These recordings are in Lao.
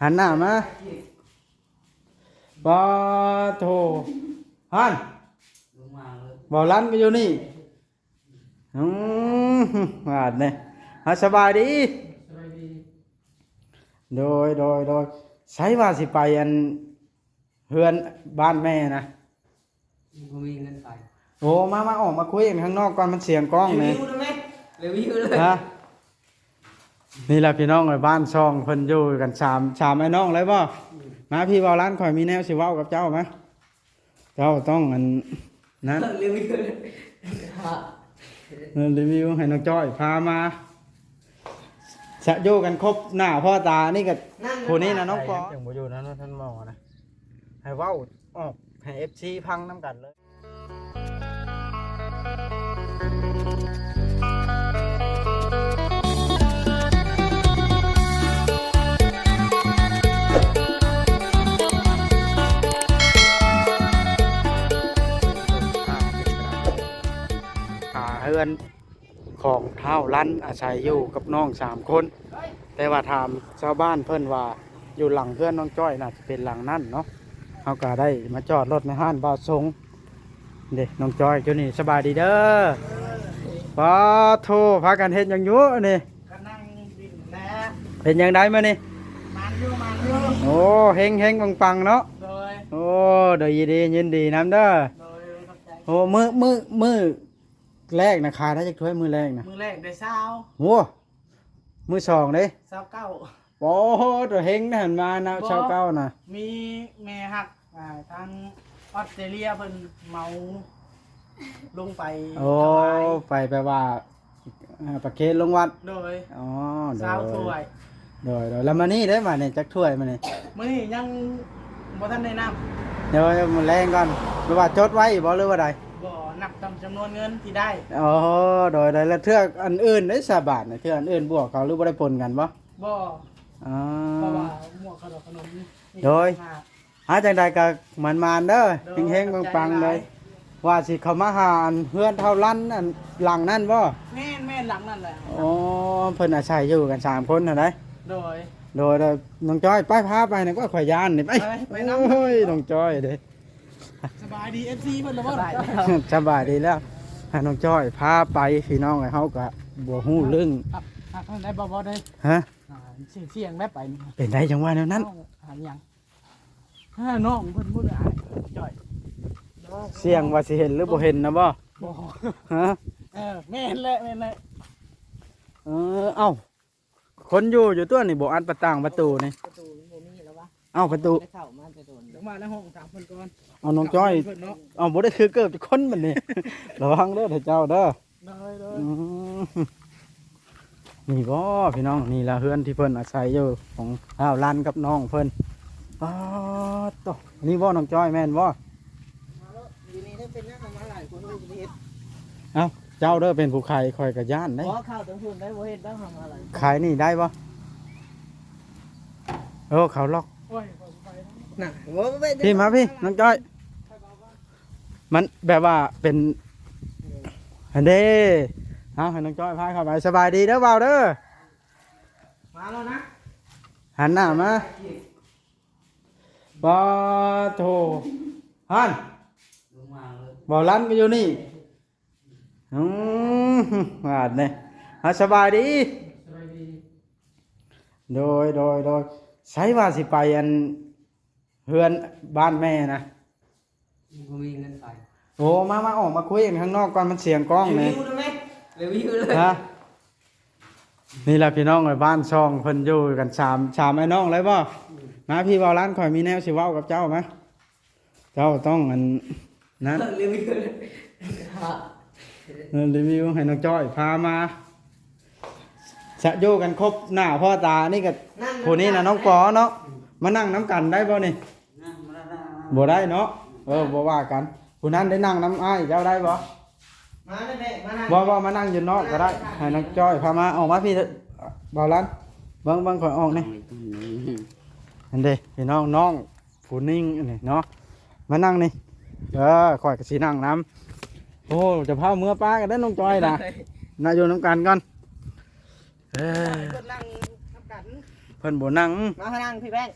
ຫັນໜ້າມາ. ປາໂທ ຫັ້ນ ບ່າວລັນກໍຢູ່ນີ້. ອືມ ບາດນີ້ ເອົາ ສະບາຍດີ. ສະບາຍດີ. ໂດຍ ໂດຍ ໂດຍ. ໃສວ່າຊິໄປອັນ ເຮືອນບ້ານແມ່ນະ? ບໍ່ມີເງິນໄປ. ໂອ້ ມາ ມາ ອອກມາຄຸຍກັນຂ້າງນອກກ່ອນ ມັນສຽງກ້ອງນີ້. ຣີວິວໄດ້ໄໝ? ຣີວິວເລີຍ. ຮະ? ນີ້ແຫຼະພີ່ນ້ອງເອີຍ ບ້ານຊ່ອງເພິ່ນຢູ່ກັນສາມ ສາມອ້າຍນ້ອງເລີຍບໍ່? ອືມ ມາພີ່ ເວົ້າຮ້ານ ຂ້ອຍມີແນວຊິເວົ້າກັບເຈົ້າ ມາ. ເຈົ້າຕ້ອງອັນນັ້ນ ຣີວິວ ເອີ ຣີວິວໃຫ້ນ້ອງຈ້ອຍພາມາ ສະ ຢູ່ກັນຄົບໜ້າພໍ່ຕາ ອັນນີ້ກໍ ນັ້ນ ຜູ້ນີ້ນະ ນ້ອງປອ ຍັງບໍ່ຢູ່ນະ ທ່ານໝໍນະ ໃຫ້ເວົ້າອອກໃຫ້ເອັຟຊີຟັງນຳກັນເລີຍ. ຫາເຮືອນຂອງທ້າວລັນອາໄສຢູ່ກັບນ້ອງສາມຄົນ ແຕ່ວ່າຖາມຊາວບ້ານເພິ່ນວ່າ ຢູ່ຫຼັງເຮືອນນ້ອງຈ້ອຍ ໜ້າຈະເປັນຫຼັງນັ້ນເນາະ. ເຮົາກໍໄດ້ມາຈອດລົດໃນຮ້ານບ່າວສົງເດ້ ນ້ອງຈ້ອຍຢູ່ນີ້. ສະບາຍດີເດີ. ປາໂທ ພາກັນເຮັດຫຍັງຢູ່ນີ້? ກຳລັງດິນແຫຼະ. ເປັນຈັ່ງໃດມື້ນີ້? ໝານຢູ່ ໝານຢູ່. ໂອ້ ເຮັງໆ ປັງໆ ເນາະ. ໂດຍ. ໂອ້ ໂດຍ ຍິນດີ ຍິນດີນຳເດີ. ໂດຍ ຂອບໃຈ. ໂອ້ ມື້ ມື້ ມື້ແລກນະ ຂາຍໄດ້ຈັກຖ້ວຍມື້ແລກນະ? ມື້ແລກໄດ້ຊາວ. ໂອ້ ມື້ສອງເດ້? ຊາວເກົ້າ. ໂອ້ໂຫ ໂຕເຮັງນະ ຫັນມານະ ບໍ່ ຊາວເກົ້ານະ ມີແມ່ຮັກ ອ່າ ທາງອອສເຕຣເລຍເພິ່ນເໝົາລົງໄປ ໂອ້ ຖວາຍ ໄປແປວ່າ ອ່າ ປະເຄນລົງວັດ. ໂດຍ. ອໍ ໂດຍ ຊາວຖ້ວຍ. ໂດຍ ໂດຍ ແລ້ວມື້ນີ້ເດ້ ບາດນີ້ຈັກຖ້ວຍມື້ນີ້? ມື້ນີ້ຍັງບໍ່ທັນໄດ້ນັບ. ໂດຍ ມື້ແລງກ່ອນ ຫຼືວ່າຈົດໄວ້ບໍ່ ຫຼືວ່າໃດ? ບໍ່ ນັບຕາມຈຳນວນເງິນທີ່ໄດ້. ອໍ ໂດຍ ໂດຍ ແລ້ວເທື່ອອັນອື່ນເດ້ ສາບາດນະ ເທື່ອອັນອື່ນບວກເຂົາ ຫຼືບໍ່ໄດ້ປົນກັນບໍ່? ບໍ່. ອໍ ເພາະວ່າໝວກເຂົາດອກຂະໜົມ ໂດຍ ຫາ ຫາຈັ່ງໃດກໍໝານໆເດີ. ໂດຍ ເຮັງໆ ປັງໆ ເດີ. ວ່າຊິເຂົ້າມາຫາອັນເຮືອນທ້າວລັນ ອັນຫຼັງນັ້ນບໍ່? ແມ່ນໆ ຫຼັງນັ້ນແຫຼະ. ອໍ ເພິ່ນອາໄສຢູ່ກັນສາມຄົນຫັ້ນໃດ. ໂດຍ ໂດຍ ໂດຍ ນ້ອງຈ້ອຍ ໄປ ພາໄປນະ ກໍຂ້ອຍຢ້ານນີ້ ໄປ ໄປນຳ. ໂອ້ຍ ນ້ອງຈ້ອຍເດ້. ສະບາຍດີ ເອັຟຊີ ເພິ່ນລະບໍ່? ສະບາຍດີແລ້ວ ໃຫ້ນ້ອງຈ້ອຍພາໄປ ພີ່ນ້ອງເອີຍ ເຮົາກໍບໍ່ຮູ້ເລື່ອງ. ຮັບ ຮັບໄດ້ບໍ່ ບໍ່ໄດ້? ຮະ? ອ່າ ສ່ຽງແບບໄປນີ້ ເປັນໄດຈັ່ງວ່າແນວນັ້ນ? ເອົ້າ ຫາຫຍັງ? ຮະ ນ້ອງເພິ່ນບໍ່ໄດ້ອ້າຍຈ້ອຍ ສ່ຽງວ່າຊິເຫັນຫຼືບໍ່ເຫັນນະບໍ່? ບໍ່. ຮະ? ເອີ ແມ່ນແຫຼະ ແມ່ນແຫຼະ. ເອີ ເອົ້າ ຄົນຢູ່ ຢູ່ຕົວນີ້ບໍ່ອັດປະຕ່າງປະຕູນີ້? ປະຕູບໍ່ມີແລ້ວວະ? ເອົ້າ ປະຕູ ໄດ້ເຂົ້າມາແຕ່ດົນ ເຂົ້າມາໃນຫ້ອງຖາມເພິ່ນກ່ອນ. ເອົາ ນ້ອງຈ້ອຍ ເອົາ ບໍ່ໄດ້ຖືເກີບຈັກຄົນບັດນີ້ ລະວັງເດີເຈົ້າເດີ. ໂດຍ ໂດຍ. ອືມ ນີ້ບໍ່ພີ່ນ້ອງ ນີ້ລະເຮືອນທີ່ເພິ່ນອາໄສຢູ່ ຂອງທ້າວລັນກັບນ້ອງເພິ່ນ. ປາດໂຕ ນີ້ບໍ່ນ້ອງຈ້ອຍ ແມ່ນບໍ່? ຢູ່ນີ້ໄດ້ເປັນຫຍັງເອົາມາຫຼາຍຄົນເຮັດ. ເອົ້າ ເຈົ້າເດີເປັນຜູ້ຂາຍ ຂ້ອຍກໍຢ້ານເດ້. ບໍ່ ເຂົ້າທາງພຸ້ນໄດ້ ບໍ່ເຮັດດອກ ເອົາມາຫຼາຍ ຂາຍນີ້ໄດ້ບໍ່? ໂອ້ ເຂົາລັອກ. ໂອ້ຍ ຂ້ອຍບໍ່ໄປນະ ບໍ່ໄປເດີ. ພີ່ມາພີ່ ນ້ອງຈ້ອຍ ມັນແບບວ່າເປັນ ອັນເດ້. ເອົາ ໃຫ້ນ້ອງຈ້ອຍພາເຂົ້າໄປ. ສະບາຍດີເດີບ່າວເດີ. ມາແລ້ວນະ ຫັນໜ້າມາ. ປາໂທ ຫັ້ນ ບ່າວລັນກໍຢູ່ນີ້. ອືມ ບາດນີ້ ເອົາ ສະບາຍດີ. ສະບາຍດີ. ໂດຍ ໂດຍ ໂດຍ. ໃສວ່າຊິໄປອັນ ເຮືອນບ້ານແມ່ນະ? ບໍ່ມີເງິນໄປ. ໂອ້ ມາ ມາ ອອກມາຄຸຍກັນຂ້າງນອກກ່ອນ ມັນສຽງກ້ອງນີ້. ຣີວິວໄດ້ໄໝ? ຣີວິວເລີຍ. ຮະ? ນີ້ແຫຼະພີ່ນ້ອງເອີຍ ບ້ານຊ່ອງເພິ່ນຢູ່ກັນສາມ ສາມອ້າຍນ້ອງເລີຍບໍ່? ອືມ ມາພີ່ ເວົ້າຮ້ານ ຂ້ອຍມີແນວຊິເວົ້າກັບເຈົ້າ ມາ. ເຈົ້າຕ້ອງອັນນັ້ນ ເອີ ຣີວິວ ເອີ ຣີວິວໃຫ້ນ້ອງຈ້ອຍພາມາ ສະ ຢູ່ກັນຄົບໜ້າພໍ່ຕາ ອັນນີ້ກໍ ນັ້ນ ຜູ້ນີ້ນະ ນ້ອງປອເນາະ. ອືມ ມານັ່ງນຳກັນໄດ້ບໍ່ນີ້? ນັ່ງບໍ່ໄດ້ ບໍ່ໄດ້ເນາະ. ເອີ ບໍ່ວ່າກັນ. ຜູ້ນັ້ນໄດ້ນັ່ງນຳອ້າຍເຈົ້າໄດ້ບໍ່? ມາແມ່ ມານັ່ງ ບໍ່ ບໍ່ ມານັ່ງຢູ່ນອກກໍໄດ້ ໃຫ້ນ້ອງຈ້ອຍພາມາ. ອອກມາພີ່ ບ່າວລັນ ເບິ່ງ ເບິ່ງຂ້ອຍອອກນີ້. ອັນເດ້ ພີ່ນ້ອງ ນ້ອງຜູ້ຍິງອັນນີ້ເນາະ ມານັ່ງນີ້. ເອີ ຂ້ອຍກໍຊິນັ່ງນຳ. ໂອ້ ຈະພາເມືອປ້າກັນເດີນ້ອງຈ້ອຍນະ ນະ ຢູ່ນຳກັນກ່ອນ. ເອີ ໃຫ້ເພິ່ນນັ່ງນຳກັນ. ເພິ່ນບໍ່ນັ່ງ ມາ ມານັ່ງພີ່ແບງ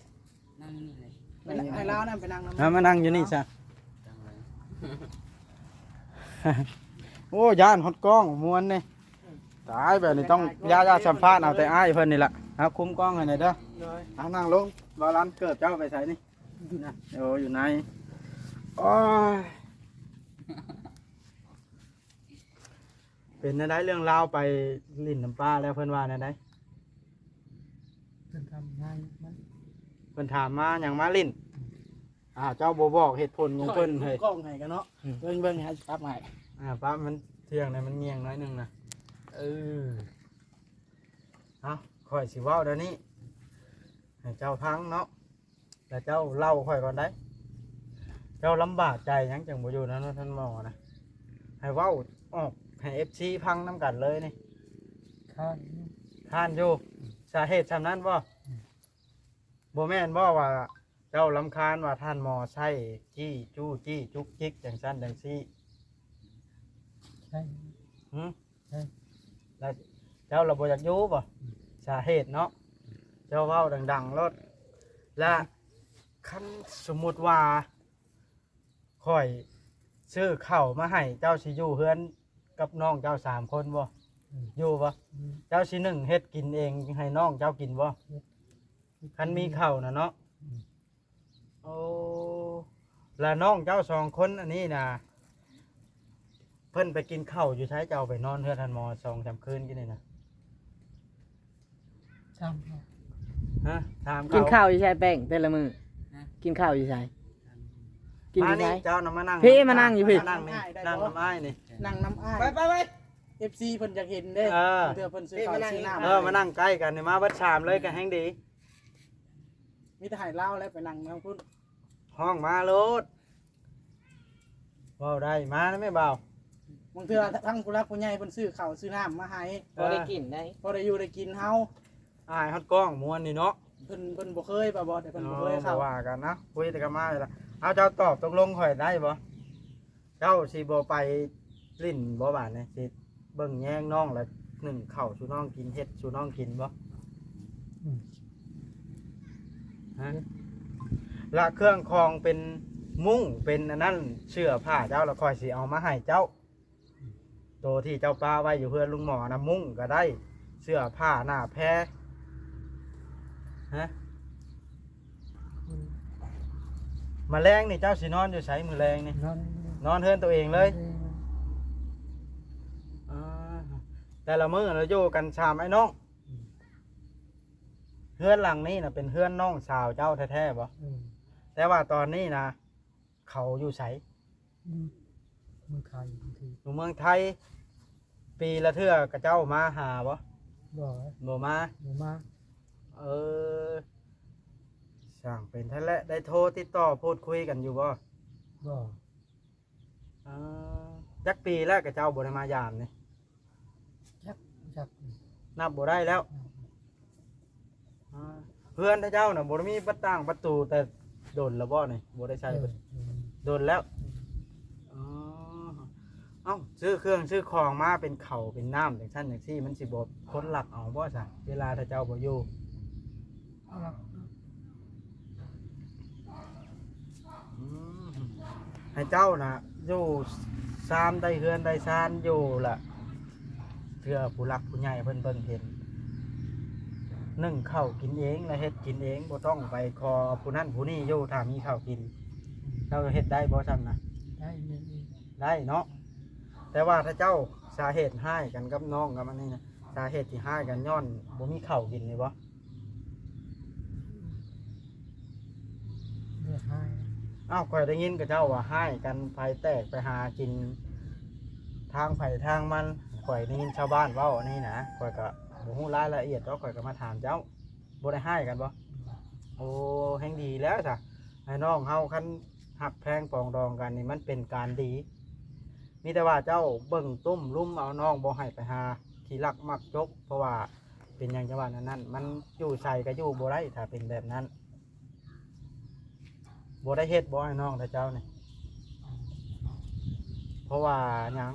ນັ່ງຢູ່ນີ້ເລີຍ ໄປນ- ໃຫ້ລາວນັ້ນໄປນັ່ງນຳ ມາ ມານັ່ງຢູ່ນີ້ຊະ ຈັງເລີຍ ໂອ້ ຢ້ານຮອດກ້ອງ ມ່ວນນີ້ ຕາຍ ແບບນີ້ຕ້ອງ ຢ່າ ຢ່າສຳພາດ ເອົາແຕ່ອ້າຍເພິ່ນນີ້ລະ ເອົາຄຸມກ້ອງໃຫ້ແດ່ເດີ ໂດຍ ເອົານັ່ງລົງ ບ່າວລັນ ເກີບເຈົ້າໄປໃສນີ້? ຢູ່ໃນ ໂອ້ ຢູ່ໃນ ໂອ້ຍ ເປັນແນວໃດເລື່ອງລາວໄປຫຼິ້ນນຳປ້າແລ້ວ ເພິ່ນວ່າແນວໃດ? ເພິ່ນຖາມຫາຫຍັງມາ ເພິ່ນຖາມມາຫຍັງມາຫຼິ້ນ? ອືມ ອ້າວ ເຈົ້າບໍ່ບອກເຫດຜົນຂອງເພິ່ນເຮີ້ຍ ຂ້ອຍເປີດກ້ອງໃຫ້ກັນເນາະ ອືມ ເບິ່ງ ເບິ່ງໃຫ້ປັບໃຫ້ ອ່າ ປັບມັນເທື່ອງໃນມັນງ່ຽງໜ້ອຍໜຶ່ງນະ ເອີ ເອົາ ຂ້ອຍຊິເວົ້າດຽວນີ້ໃຫ້ເຈົ້າຟັງເນາະ ແລ້ວເຈົ້າເລົ່າຂ້ອຍກ່ອນໄດ໋ ເຈົ້າລຳບາກໃຈຫຍັງຈຶ່ງບໍ່ຢູ່ນຳທ່ານໝໍນະ ໃຫ້ເວົ້າອອກໃຫ້ເອັຟຊີຟັງນຳກັນເລີຍນີ້ ຄ້ານຢູ່ ຄ້ານຢູ່ ສາເຫດຊ່ຳນັ້ນບໍ່? ອືມ ບໍ່ແມ່ນບໍ່ວ່າເຈົ້າລຳຄານວ່າທ່ານໝໍໃຊ້ຈີ້ຈູ້ຈີ້ຈຸກຈິກຈັ່ງຊັ້ນຈັ່ງຊີ້? ໃຊ້ ຫື? ໃຊ້ ແລ້ວເຈົ້າລະບໍ່ຢາກຢູ່ບໍ່? ອືມ ສາເຫດເນາະ ເຈົ້າເວົ້າດັງໆໂລດ ລະຄັນສົມມຸດວ່າຂ້ອຍຊື້ເຂົ້າມາໃຫ້ ເຈົ້າຊິຢູ່ເຮືອນກັບນ້ອງເຈົ້າສາມຄົນບໍ່? ອືມ ຢູ່ບໍ່? ອືມ ເຈົ້າຊິໜຶ້ງເຮັດກິນເອງໃຫ້ນ້ອງເຈົ້າກິນບໍ່? ເຮັດ ຄັນມີເຂົ້ານະເນາະ ອືມ ໂອ້ ລະນ້ອງເຈົ້າສອງຄົນອັນນີ້ນະ ເພິ່ນໄປກິນເຂົ້າຢູ່ໃສ? ເຈົ້າໄປນອນເຮືອນທ່ານໝໍສອງສາມຄືນກີ້ນີ້ນະ ຖາມເຂົາ ຮະ? ຖາມເຂົາ ກິນເຂົ້າຢູ່ໃສແປ້ງແຕ່ລະມື້? ຮະ? ກິນເຂົ້າຢູ່ໃສ? ກິນຢູ່ໃສ? ມານີ້ ເຈົ້ານຳມານັ່ງ ພີ້ ມານັ່ງຢູ່ພີ້ ມານັ່ງນີ້ ນັ່ງນຳອ້າຍນີ້ ນັ່ງນຳອ້າຍ ໄປ ໄປ ໄປ ເອັຟຊີເພິ່ນຢາກເຫັນເດ້ ເອີ ເທື່ອເພິ່ນຊື້ເຂົ້າຊື້ນ້ຳ ເອີ ມານັ່ງໃກ້ກັນນີ້ ມາເບິດສາມເລີຍກໍແຮ່ງດີ. ມີແຕ່ໃຫ້ລາວແຫຼະໄປນັ່ງນຳພຸ້ນ ຮ້ອງມາໂລດ ເວົ້າໄດ້ ມານຳແມ່ບ່າວ ບາງເທື່ອທາງຜູ້ຫຼັກຜູ້ໃຫຍ່ເພິ່ນຊື້ເຂົ້າຊື້ນ້ຳມາໃຫ້ ພໍໄດ້ກິນໄດ້ ພໍໄດ້ຢູ່ໄດ້ກິນເຮົາ ອາຍຮອດກ້ອງມ່ວນນີ້ເນາະ ເພິ່ນ ເພິ່ນບໍ່ເຄີຍ ບ່າວບອດ ເພິ່ນບໍ່ເຄີຍເຂົ້າ ບໍ່ວ່າກັນນະ ຄຸຍແຕ່ກັບມານີ້ລະ ເອົາ ເຈົ້າຕອບຕົກລົງຂ້ອຍໄດ້ບໍ່? ເຈົ້າຊິບໍ່ໄປຫຼິ້ນບໍ່ບາດນີ້ ຊິເບິ່ງແຍງນ້ອງ ແລະ ໜຶ້ງເຂົ້າສູ່ນ້ອງກິນ ເຮັດສູ່ນ້ອງກິນບໍ່? ອືມ ຮະ? ລະເຄື່ອງຂອງເປັນມຸ້ງເປັນອັນນັ້ນ ເສື້ອຜ້າເຈົ້າ ລະຂ້ອຍຊິເອົາມາໃຫ້ເຈົ້າ ໂຕທີ່ເຈົ້າປະໄວ້ຢູ່ເຮືອນລຸງໝໍນະ ມຸ້ງກໍໄດ້ ເສື້ອຜ້າໜ້າແພ ຮະ? ອືມ ມາແລງນີ້ເຈົ້າຊິນອນຢູ່ໃສມື້ແລງນີ້? ນອນ ນອນເຮືອນໂຕເອງເລີຍ? ນອນເຮືອນ ອາ ແຕ່ລະມື້ລະຢູ່ກັນສາມອ້າຍນ້ອງ ອືມ ເຮືອນຫຼັງນີ້ນະເປັນເຮືອນນ້ອງສາວເຈົ້າແທ້ໆບໍ່? ອືມ ແຕ່ວ່າຕອນນີ້ນະ ເຂົາຢູ່ໃສ? ຢູ່ເມືອງໄທ ຢູ່ເມືອງໄທ ປີລະເທື່ອເຂົາເຈົ້າມາຫາບໍ່? ບໍ່ ບໍ່ມາ ບໍ່ມາ ເອີ ຊ່າງເປັນແທ້ແຫຼະ ໄດ້ໂທຕິດຕໍ່ພູດຄຸຍກັນຢູ່ບໍ່? ບໍ່ ເອີ ຈັກປີແລ້ວເຂົາເຈົ້າບໍ່ໄດ້ມາຢາມນີ້? ຈັກ ຈັກ ນັບບໍ່ໄດ້ແລ້ວ ອືມ ອ່າ ເຮືອນເຈົ້ານະບໍ່ໄດ້ມີປະຕ່າງປະຕູແຕ່ດົນແລ້ວບໍ່ນີ້? ບໍ່ໄດ້ໃຊ້ ເອີ ດົນແລ້ວ ອືມ ອໍ ເອົ້າ ຊື້ເຄື່ອງຊື້ຂອງມາເປັນເຂົ້າເປັນນ້ຳຈັ່ງຊັ້ນຈັ່ງຊີ້ ມັນຊິບໍ່ຄົນລັກເອົາບໍ່ຊະ ເວລາເຈົ້າບໍ່ຢູ່? ອືມ ໃຫ້ເຈົ້ານະຢູ່ຊານໄດ້ເຮືອນໄດ້ຊານຢູ່ລະ ເທື່ອຜູ້ຫຼັກຜູ້ໃຫຍ່ເພິ່ນເບິ່ງເຫັນ ໜຶ້ງເຂົ້າກິນເອງ ແລະ ເຮັດກິນເອງ ບໍ່ຕ້ອງໄປຂໍຜູ້ນັ້ນຜູ້ນີ້ຢູ່ ຖ້າມີເຂົ້າກິນ. ເຈົ້າເຮັດໄດ້ບໍ່ຊ່ຳນະ? ໄດ້ ໄດ້ເນາະ ແຕ່ວ່າຖ້າເຈົ້າສາເຫດຮ້າຍກັນກັບນ້ອງກັບອັນນີ້ນະ ສາເຫດທີ່ຮ້າຍກັນຍ້ອນບໍ່ມີເຂົ້າກິນນີ້ບໍ່? ເລື່ອງຮ້າຍ ອ້າວ ຂ້ອຍໄດ້ຍິນເຂົາເຈົ້າວ່າຮ້າຍກັນ ໃຜແຕກໄປຫາກິນທາງໃຜທາງມັນ ຂ້ອຍໄດ້ຍິນຊາວບ້ານເວົ້າອັນນີ້ນະ ຂ້ອຍກະບໍ່ຮູ້ລາຍລະອຽດດອກ ຂ້ອຍກະມາຖາມເຈົ້າ ບໍ່ໄດ້ຮ້າຍກັນບໍ່? ໂອ້ ແຮ່ງດີແລ້ວຊະ ໃຫ້ນ້ອງເຮົາ ຄັນຮັກແພງປອງດອງກັນນີ້ ມັນເປັນການດີ ມີແຕ່ວ່າເຈົ້າເບິ່ງຕຸ້ມລຸມເອົານ້ອງ ບໍ່ໃຫ້ໄປຫາຂີ້ລັກມັກຈົກ ເພາະວ່າເປັນຫຍັງຈັ່ງວ່າແນວນັ້ນ ມັນຢູ່ໃສກະຢູ່ບໍ່ໄດ້ ຖ້າເປັນແບບນັ້ນ ບໍ່ໄດ້ເຮັດບໍ່ ອ້າຍນ້ອງເຈົ້ານີ້? ເພາະວ່າຫຍັງ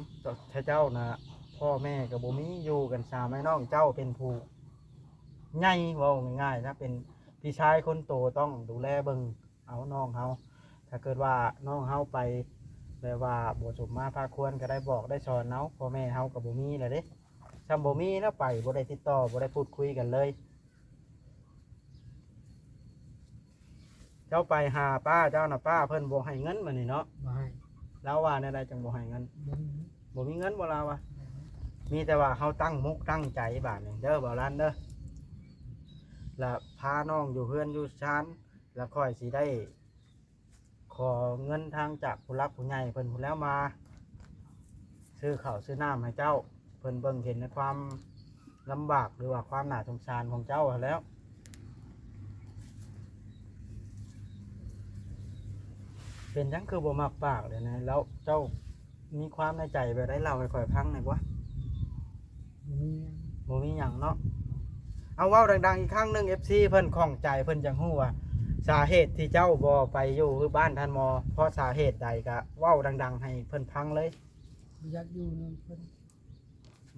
ເຈົ້ານະ ພໍ່ແມ່ກະບໍ່ມີ ຢູ່ກັນສາມອ້າຍນ້ອງ ເຈົ້າເປັນຜູ້ ໃຫຍ່ ເວົ້າງ່າຍໆນະ ເປັນພີ່ຊາຍຄົນໂຕ ຕ້ອງດູແລເບິ່ງເອົານ້ອງເຮົາ. ຖ້າເກີດວ່ານ້ອງເຮົາໄປ ແບບວ່າບໍ່ສົມມາພາຄວນ ກໍໄດ້ບອກໄດ້ສອນເອົາ. ພໍ່ແມ່ເຮົາກໍບໍ່ມີແລ້ວເດ້ ຊ່ຳບໍ່ມີແລ້ວ ໄປບໍ່ໄດ້ຕິດຕໍ່ ບໍ່ໄດ້ພູດຄຸຍກັນເລີຍ. ເຈົ້າໄປຫາປ້າເຈົ້ານະ ປ້າເພິ່ນບໍ່ໃຫ້ເງິນບາດນີ້ເນາະ. ບໍ່ໃຫ້. ລາວວ່າແນວໃດຈັ່ງບໍ່ໃຫ້ເງິນ? ບໍ່ມີ ບໍ່ມີເງິນບໍ່ລາວວ່າ? ບໍ່ມີ. ມີແຕ່ວ່າເຮົາຕັ້ງມຸກຕັ້ງໃຈບາດນີ້ເດີ ບ່າວລັນເດີ ລະພານ້ອງຢູ່ເຮືອນຢູ່ຊານ ລະຂ້ອຍຊິໄດ້ ຂໍເງິນທາງຈາກຜູ້ຫຼັກຜູ້ໃຫຍ່ເພິ່ນພຸ້ນແລ້ວ ມາຊື້ເຂົ້າຊື້ນ້ຳໃຫ້ເຈົ້າ. ເພິ່ນເບິ່ງເຫັນໃນຄວາມລຳບາກ ຫຼືວ່າຄວາມໜ້າສົງສານຂອງເຈົ້າຫັ້ນແລ້ວ. ເປັນຫຍັງຄືບໍ່ມັກປາກເດນະ? ແລ້ວເຈົ້າມີຄວາມໃນໃຈແບບໃດ ເລົ່າໃຫ້ຂ້ອຍຟັງແດ່ບໍ່? ບໍ່ມີຫຍັງ ບໍ່ມີຫຍັງເນາະ. ເອົາ ເວົ້າດັງໆອີກຄັ້ງໜຶ່ງ ເອັຟຊີ ເພິ່ນຂ້ອງໃຈ ເພິ່ນຢາກຮູ້ວ່າ ສາເຫດທີ່ເຈົ້າບໍ່ໄປຢູ່ຄືບ້ານທ່ານໝໍ ເພາະສາເຫດໃດ ກະເວົ້າດັງໆໃຫ້ເພິ່ນຟັງເລີຍ. ບໍ່ຢາກຢູ່ນຳເພິ່ນ.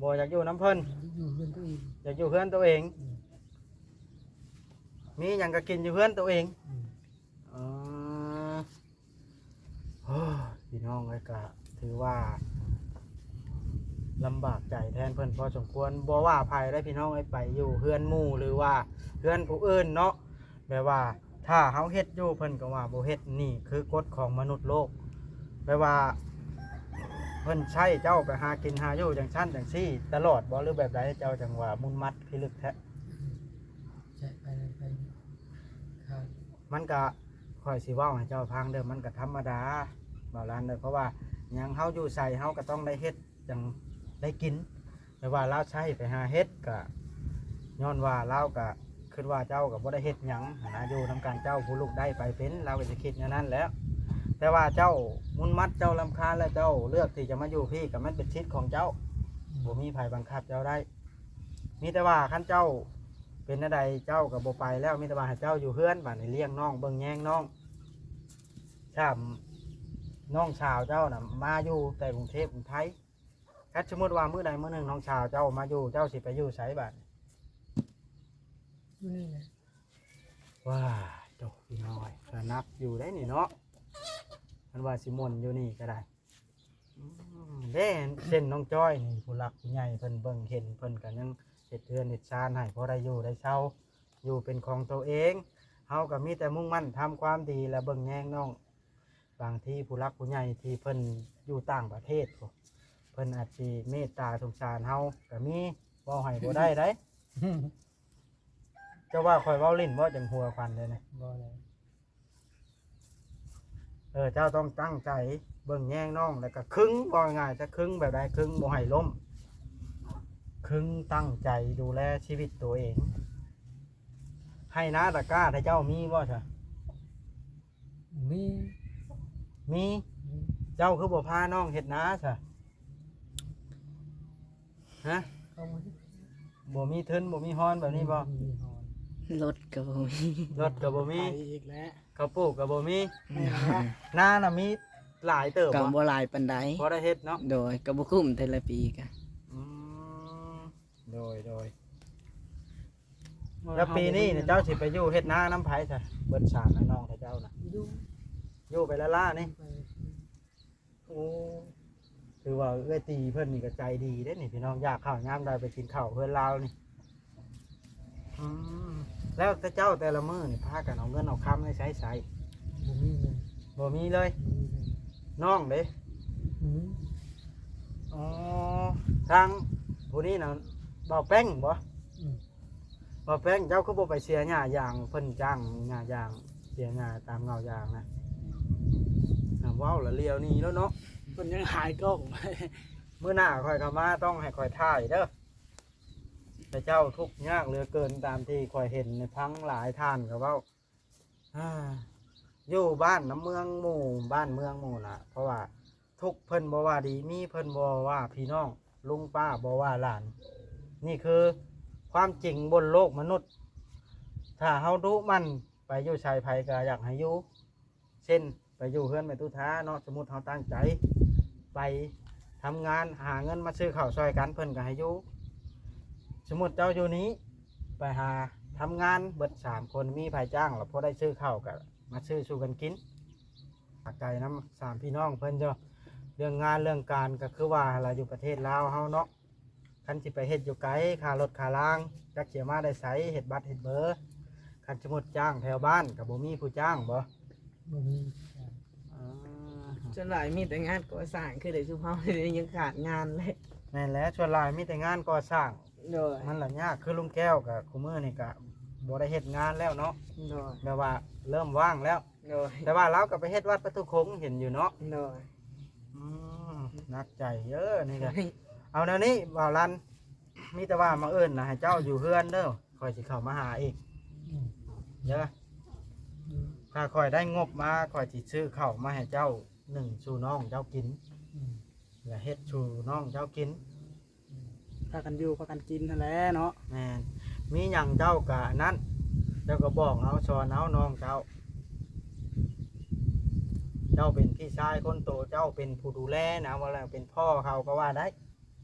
ບໍ່ຢາກຢູ່ນຳເພິ່ນ. ຢາກຢູ່ເຮືອນໂຕເອງ. ຢາກຢູ່ເຮືອນໂຕເອງ. ອືມ. ມີຫຍັງກະກິນຢູ່ເຮືອນໂຕເອງ. ອືມ. ອໍ ໂອ້ຍ ພີ່ນ້ອງເອີຍ ກະຖືວ່າລຳບາກໃຈແທນເພິ່ນພໍສົມຄວນ. ບໍ່ວ່າໃຜເດ້ພີ່ນ້ອງເອີຍ ໄປຢູ່ເຮືອນໝູ່ ຫຼືວ່າເຮືອນຜູ້ອື່ນເນາະ ແບບວ່າຖ້າເຮົາເຮັດຢູ່ ເພິ່ນກໍວ່າບໍ່ເຮັດ. ນີ້ຄືກົດຂອງມະນຸດໂລກ ແບບວ່າເພິ່ນໃຊ້ເຈົ້າໄປຫາກິນຫາຢູ່ຈັ່ງຊັ້ນຈັ່ງຊີ້ຕະຫຼອດບໍ່ ຫຼືແບບໃດ ເຈົ້າຈັ່ງວ່າມຸນມັດພິລຶກແທ້? ໃຊ້ໄປໄປ ມັນກະ ຂ້ອຍຊິເວົ້າໃຫ້ເຈົ້າຟັງເດີ ມັນກະທຳມະດາ ບ່າວລັນເດີ ເພາະວ່າຫຍັງ ເຮົາຢູ່ໃສເຮົາກະຕ້ອງໄດ້ເຮັດຈັ່ງໄດ້ກິນ. ແຕ່ວ່າລາວໃຊ້ໄປຫາເຮັດ ກະຍ້ອນວ່າລາວກະຄິດວ່າເຈົ້າກະບໍ່ໄດ້ເຮັດຫຍັງຫັ້ນນະ ຢູ່ນຳກັນ ເຈົ້າຜູ້ລູກໄດ້ໄປເປັນ ລາວກະຊິຄິດແນວນັ້ນແຫຼະ. ແຕ່ວ່າເຈົ້າມຸນມັດ ເຈົ້າລຳຄານ ແລະເຈົ້າເລືອກທີ່ຈະມາຢູ່ພີ້ ກະແມ່ນເປັນສິດຂອງເຈົ້າ ບໍ່ມີໃຜບັງຄັບເຈົ້າໄດ້. ມີແຕ່ວ່າຄັນເຈົ້າເປັນແນວໃດ ເຈົ້າກໍບໍ່ໄປແລ້ວ ມີແຕ່ວ່າໃຫ້ເຈົ້າຢູ່ເຮືອນ ບາດນີ້ລ້ຽງນ້ອງ ເບິ່ງແຍງນ້ອງ. ຊ້ຳນ້ອງສາວເຈົ້ານະ ມາຢູ່ແຕ່ກຸງເທບກຸງໄທ ຄັນສົມມຸດວ່າມື້ໃດມື້ໜຶ່ງນ້ອງສາວເຈົ້າມາຢູ່ ເຈົ້າຊິໄປຢູ່ໃສບາດ? ຢູ່ນີ້ແຫຼະ. ວ້າ ໂຕ ພີ່ນ້ອງເອີຍ ກະໜັກຢູ່ເດ້ນີ້ເນາະ ຄັນວ່າຊິໝົນຢູ່ນີ້ກໍໄດ້. ອືມ ເດ້ ເຊັ່ນນ້ອງຈ້ອຍນີ້ ຜູ້ຫຼັກຜູ້ໃຫຍ່ເພິ່ນເບິ່ງເຫັນ ເພິ່ນກໍຍັງເຮັດເຮືອນເຮັດຊານໃຫ້ພໍໄດ້ຢູ່ໄດ້ເຊົາ ຢູ່ເປັນຂອງໂຕເອງ. ເຮົາກໍມີແຕ່ມຸ່ງໝັ້ນທຳຄວາມດີ ແລະເບິ່ງແຍງນ້ອງ. ບາງທີຜູ້ຫຼັກຜູ້ໃຫຍ່ທີ່ເພິ່ນຢູ່ຕ່າງປະເທດ ເພິ່ນອາດຊິເມດຕາສົງສານເຮົາກໍມີ ເວົ້າໃຫ້ບໍ່ໄດ້ໃດ. ເຈົ້າວ່າຂ້ອຍເວົ້າຫຼິ້ນບໍ່ ຈັ່ງຫົວຂວັນເດ້ນີ້? ບໍ່ແລ້ວ. ເອີ ເຈົ້າຕ້ອງຕັ້ງໃຈເບິ່ງແຍງນ້ອງ ແລ້ວກໍຄຶງ ເວົ້າງ່າຍໆຊະ ຄຶງແບບໃດ? ຄຶງບໍ່ໃຫ້ລົ້ມ ຄຶງຕັ້ງໃຈດູແລຊີວິດໂຕເອງ. ໄຮ່ນາຕະກ້າ ຖ້າເຈົ້າມີບໍ່ຊະ? ມີ ມີ ມີ. ເຈົ້າຄືບໍ່ພານ້ອງເຮັດນາຊະ? ຮະ? ເຂົາບໍ່ ບໍ່ມີທຶນ ບໍ່ມີຮອນແບບນີ້ບໍ່? ບໍ່ມີຮອນ. ລົດກໍບໍ່ມີ ລົດກໍບໍ່ມີ. ໄປອີກແລ້ວ ເຂົ້າປູກກໍບໍ່ມີ. ແມ່ນແລ້ວ. ນານະມີຫຼາຍເຕີບບໍ່? ກໍບໍ່ຫຼາຍປານໃດ. ພໍໄດ້ເຮັດເນາະ. ໂດຍ ກໍບໍ່ກຸ້ມແຕ່ລະປີກະ. ອືມ ໂດຍ ໂດຍ. ແລ້ວປີນີ້ນີ້ເຈົ້າຊິໄປຢູ່ເຮັດນານຳໃຜຊະ? ເບິດສາມພີ່ນ້ອງເຈົ້ານະ. ຢູ່ ຢູ່ໄປລ້າໆນີ້. ໄປ ໂອ້ ຖືວ່າເອື້ອຍຕີເພິ່ນນີ້ກໍໃຈດີເດ້ນີ້ພີ່ນ້ອງ ຢາກເຂົ້າຍາມໃດໄປກິນເຂົ້າເຮືອນລາວນີ້. ອືມ ແລ້ວແຕ່ເຈົ້າແຕ່ລະມື້ນີ້ພາກັນເອົາເງິນເອົາຄຳໃນໃສໃຊ້? ບໍ່ມີເລີຍ. ບໍ່ມີເລີຍ. ບໍ່ມີເລີຍ. ນ້ອງເດ້? ບໍ່ມີ. ອໍ ທາງຜູ້ນີ້ນະ ບ່າວແປ້ງບໍ່? ອືມ. ບ່າວແປ້ງ ເຈົ້າຄືບໍ່ໄປເສຍຫຍ້າຢາງ ເພິ່ນຈ້າງຫຍ້າຢາງ ເສຍຫຍ້າຕາມເຫງົ້າຢາງນະ? ນະ ເວົ້າລະລ້ຽວໜີແລ້ວເນາະ. ເພິ່ນຍັງຫາຍກ້ອງ. ມື້ໜ້າຂ້ອຍເຂົ້າມາຕ້ອງໃຫ້ຂ້ອຍຖ່າຍເດີ. ພະເຈົ້າທຸກຍາກເຫຼືອເກີນ ຕາມທີ່ຂ້ອຍເຫັນໃນພັງຫຼາຍທ່ານກໍເວົ້າ ອາ ຢູ່ບ້ານນຳເມືອງໝູ່ ບ້ານເມືອງໝູ່ນະ ເພາະວ່າທຸກເພິ່ນບໍ່ວ່າດີ ມີເພິ່ນບໍ່ວ່າພີ່ນ້ອງ ລຸງປ້າບໍ່ວ່າຫຼານ. ນີ້ຄືຄວາມຈິງບົນໂລກມະນຸດ. ຖ້າເຮົາດຸໝັ່ນ ໄປຢູ່ໃສໃຜກໍຢາກໃຫ້ຢູ່ ເຊັ່ນ ໄປຢູ່ເຮືອນແມ່ຕູ້ທາເນາະ ສົມມຸດເຮົາຕັ້ງໃຈໄປທຳງານຫາເງິນມາຊື້ເຂົ້າຊ່ອຍກັນ ເພິ່ນກໍໃຫ້ຢູ່. ສົມມຸດເຈົ້າຢູ່ນີ້ ໄປຫາທຳງານເບິດສາມຄົນ ມີໃຜຈ້າງລະພໍໄດ້ຊື້ເຂົ້າກະມາຊື້ສູ່ກັນກິນ. ຂອບໃຈນຳສາມພີ່ນ້ອງເພິ່ນເດີ. ເລື່ອງງານເລື່ອງການກະຄືວ່າຫັ້ນລະ ຢູ່ປະເທດລາວເຮົາເນາະ ຄັນຊິໄປເຮັດຢູ່ໄກ ຄ່າລົດຄ່າລາງ ຈັກຊິເອົາມາແຕ່ໃສ ເຮັດບັດເຮັດເບີ. ຄັນສົມມຸດຈ້າງແຖວບ້ານກະບໍ່ມີຜູ້ຈ້າງບໍ? ບໍ່ມີ. ອືມ ສ່ວນຫຼາຍມີແຕ່ງານກໍ່ສ້າງ ຄືໄດ້ຊຸມເຮົານີ້ຍັງຂາດງານເລີຍ. ແມ່ນແຫຼະ ສ່ວນຫຼາຍມີແຕ່ງານກໍ່ສ້າງ. ໂດຍ ມັນລະຍາກ ຄືລຸງແກ້ວກະຄູ່ມື້ນີ້ກະບໍ່ໄດ້ເຮັດງານແລ້ວເນາະ. ໂດຍ ແບບວ່າເລີ່ມວ່າງແລ້ວ. ໂດຍ ແຕ່ວ່າລາວກໍໄປເຮັດວັດປະຕູຄົງເຫັນຢູ່ເນາະ. ໂດຍ ອືມ ໜັກໃຈເດີ້ນີ້ກະ. ເອົາແນວນີ້ບ່າວລັນ ມີແຕ່ວ່າມາເອີ້ນນະ ໃຫ້ເຈົ້າຢູ່ເຮືອນເດີ້ ຂ້ອຍຊິເຂົ້າມາຫາອີກ. ອືມ ເດີ້ ອືມ ຖ້າຂ້ອຍໄດ້ງົບມາ ຂ້ອຍຊິຊື້ເຂົ້າມາໃຫ້ເຈົ້າໜຶ້ງສູ່ນ້ອງເຈົ້າກິນ. ອືມ ແລະເຮັດສູ່ນ້ອງເຈົ້າກິນ. ພາກັນຢູ່ພາກັນກິນຫັ້ນແຫຼະເນາະ. ແມ່ນ ມີຫຍັງເຈົ້າກະອັນນັ້ນ ເຈົ້າກະບອກເອົາ ສອນເອົານ້ອງເຈົ້າ. ເຈົ້າເປັນພີ່ຊາຍຄົນໂຕ ເຈົ້າເປັນຜູ້ດູແລນະ ວ່າແລ້ວເປັນພໍ່ເຂົາກໍວ່າໄດ້